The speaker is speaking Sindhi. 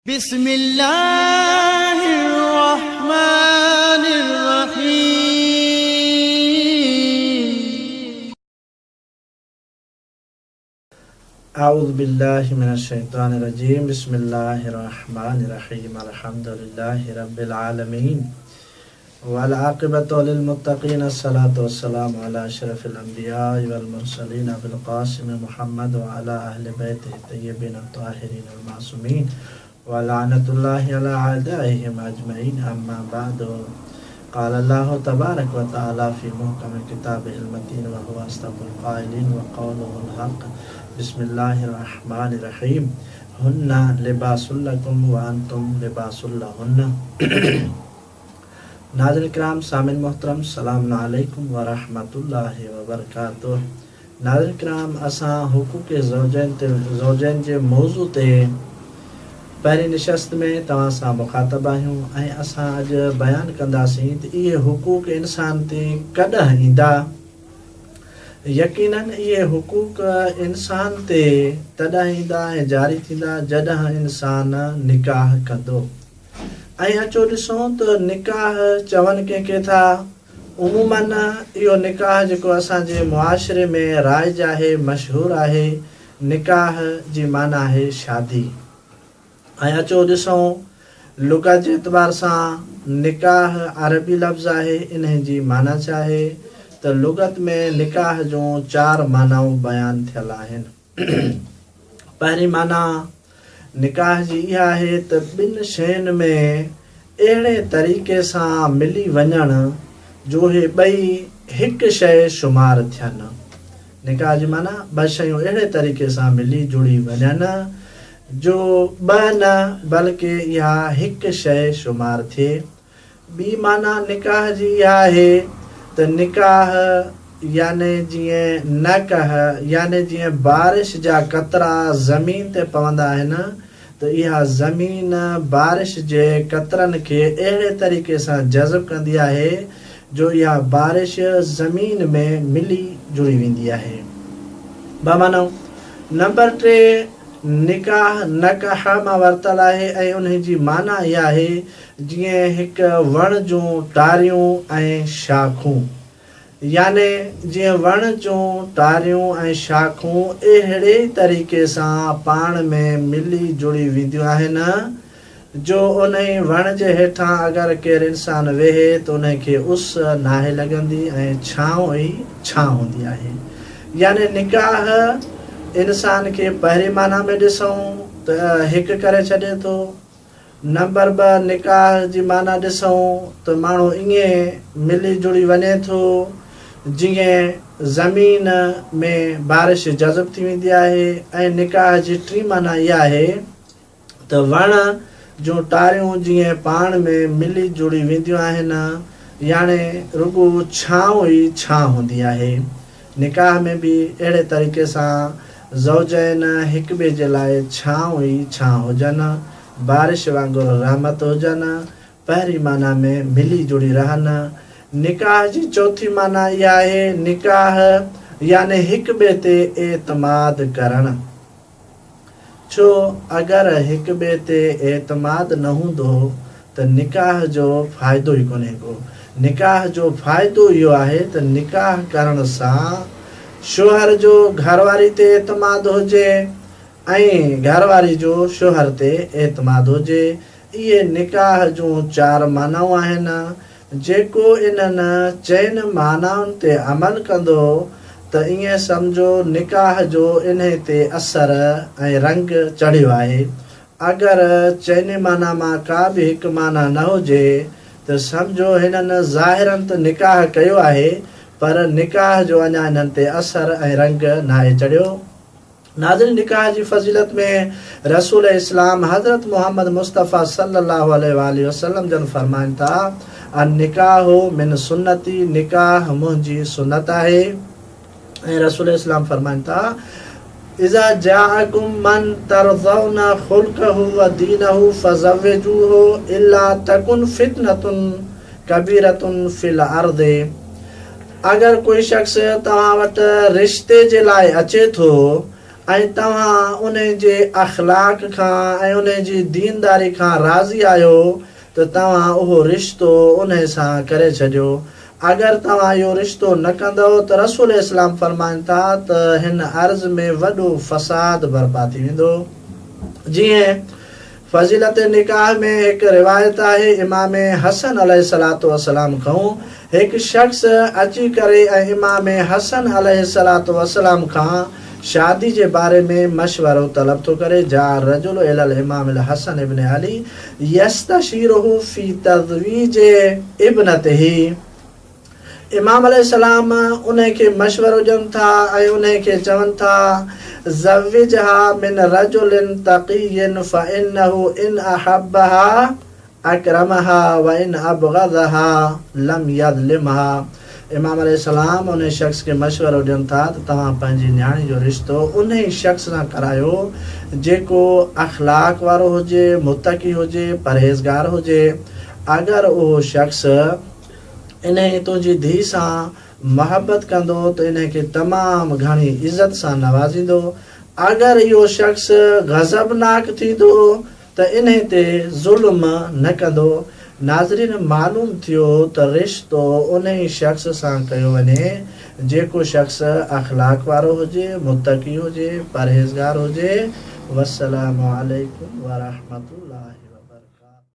بسم الله الرحمن الرحيم. اعوذ بالله من الشيطان الرجيم بسم الله الرحمن الرحيم الحمد لله رب العالمين والعاقبة للمتقين الصلاة والسلام على أشرف الأنبياء والمرسلين أبي القاسم محمد وعلى أهل بيته الطيبين الطاهرين المعصومين ولعنة الله على أعدائهم أجمعين أما بعد قال الله تبارك وتعالى في محكم كتابه المتين وهو أصدق القائلين وقوله الحق بسم الله الرحمن الرحيم هن لباس لڪم وانتم لباس لهن ناظرين ڪرام سامعين محترم سلام عليڪم ورحمة الله وبرڪاته ناظرين ڪرام اسان حقوق زوجين تي زوجين جي موضوع تي پهرين نشست ۾ توهان سان مخاطب آهيون ۽ اسان اڄ بيان ڪنداسين ته اهي حقوق انسان تي ڪڏهن ايندا يقينن اهي حقوق انسان تي تڏهن ايندا ۽ جاري ٿيندا جڏهن انسان نڪاح ڪندو ۽ اچو ڏسون ته نڪاح چون ڪنهن کي ٿا؟ عموماً اهو نڪاح جيڪو اسان جي معاشري ۾ رائج آهي، مشهور آهي، نڪاح جي معنيٰ آهي شادي. ۽ اچو ڏسون لغت جي اعتبار سان نڪاح عربي لفظ آهي، انهي جي معنيٰ ڇا آهي؟ ته لغت ۾ نڪاح جون چار معنائون بيان ٿيل آهن. پهرين معنيٰ نڪاح جي اها آهي ته ٻن شين ۾ اهڙي طريقي سان ملي وڃڻ جو اهي ٻئي هڪ شيء شمار ٿين. نڪاح جي معنيٰ ٻه شيون اهڙي طريقي سان ملي جڙي وڃن جو ٻه نه بلڪه اها هڪ شيء شمار ٿئي. ٻي معنيٰ نڪاح جي اها آهي ته نڪاح يعني جيئن نڪح يعني جيئن بارش جا قطرا زمين تي پوندا آهن ته اها زمين بارش جي قطرن کي اهڙي طريقي سان جذب ڪندي آهي جو اها بارش زمين ۾ ملي جڙي ويندي آهي. ٻه معنائون. نمبر ٽي. نڪاح، نڪح مان ورتل آهي ۽ انهي جي معنيٰ اها آهي جيئن هڪ وڻ جون ٽاريون ۽ شاخون. يعني جيئن وڻ جون ٽاريون ۽ شاخون اهڙي ئي طريقي سان پاڻ ۾ ملي جڙي وينديون آهن جو انهي وڻ جي هيٺان اگر ڪير انسان ويهي ته انهي کي اس ناهي لڳندي ۽ ڇانو ئي ڇانو هوندي آهي. يعني نڪاح انسان کي پهرين معنيٰ ۾ ڏسون ته هڪ ڪري ڇڏي ٿو. نمبر ٻه نڪاح جي معنيٰ ڏسون ته ماڻهو ائين ملي جڙي وڃي ٿو جيئن زمين ۾ بارش جذب ٿي ويندي آهي ۽ نڪاح جي ٽين معنيٰ اها آهي ته وڻ جون ٽاريون جيئن پاڻ ۾ ملي جڙي وينديون آهن، يعني رڳو ڇانو ئي ڇانو هوندي آهي. نڪاح ۾ به اهڙي طريقي سان زوجين هڪٻئي جي لاء ڇانو ئي ڇانو هجن، بارش وانگر رحمت هجن، پهرين معنيٰ ۾ ملي جڙي رهن. نڪاح جي چوٿين معنيٰ اها آهي، نڪاح يعني هڪٻئي تي اعتماد ڪرڻ. ڇو اگر هڪ ٻئي تي اعتماد نه هوندو ته نڪاح جو فائدو ئي ڪونهي ڪو. نڪاح جو فائدو اهو آهي ته نڪاح ڪرڻ سان شوهر جو گهر واري تي اعتماد هجي ۽ گهر واري جو شوهر تي اعتماد هجي. اهي نڪاح جون چار معنائون آهن. جيڪو انهن چئن معنائن تي عمل ڪندو ته ائين سمجهو نڪاح جو انهي تي اثر ۽ رنگ چڙهيو آهي. اگر چئني معنيٰ مان ڪا به هڪ معنيٰ نه هجي ته سمجهو هنن ظاهراً ته نڪاح ڪيو آهي پر نڪاح جو اڃا انهن تي اثر ۽ رنگ ناهي چڙهيو. ناظرين نڪاح جي فضيلت ۾ رسول اسلام حضرت محمد مصطفيٰ صلي الله عليه واٰله وسلم جن فرمائن ٿا، النڪاح من سنتي نڪاح منهنجي سنت آهي ۽ رسول اسلام فرمائن ٿا، اذا جاءڪم من ترضون خلقه ودينه فزوجوه الا تڪن فتنة ڪبيرة في الارض اگر ڪوئي شخص توهان وٽ رشتي جي لاء اچي ٿو ۽ توهان انهي جي اخلاق کان ۽ انهي جي دينداري کان راضي آهيو ته توهان اهو رشتو انهي سان ڪري ڇڏيو. اگر توهان اهو رشتو نه ڪندؤ ته رسول اسلام فرمائن ٿا ته هن ارض ۾ وڏو فساد برپا ٿي ويندو. جيئن فضيلت نڪاح ۾ هڪ روايت آهي امام حسن عليه الصلوة والسلام کان هڪ شخص اچي ڪري ۽ امام حسن عليه الصلوة والسلام کان شادي جي باري ۾ مشورو طلب ٿو ڪري جاء الرجل الي الامام الحسن ابن علي يستشيره في تزويج ابنته امام عليه السلام انهي کي مشورو ڏين ٿا ۽ انهي کي چون ٿا، زوجها من رجل تقي فانه ان احبها اڪرمها وان ابغضها لم يظلمها امام عليه السلام انهي شخص کي مشورو ڏين ٿا ته توهان پنهنجي نياڻي جو رشتو انهي شخص سان ڪرايو جيڪو اخلاق وارو هجي، متقي هجي، پرهيزگار هجي، اگر اهو شخص انهيء تنهنجي ڌيء سان محبت ڪندو ته انهيء کي تمام گهڻي عزت سان نوازيندو. اگر اهو شخص غضبناڪ ٿيندو ته انهيء تي ظلم نه ڪندو. ناظرين معلوم ٿيو ته رشتو انهيء شخص سان ڪيو وڃي جيڪو شخص اخلاق وارو هجي، متقي هجي، پرهيزگار هجي. والسلام عليڪم ورحمة الله.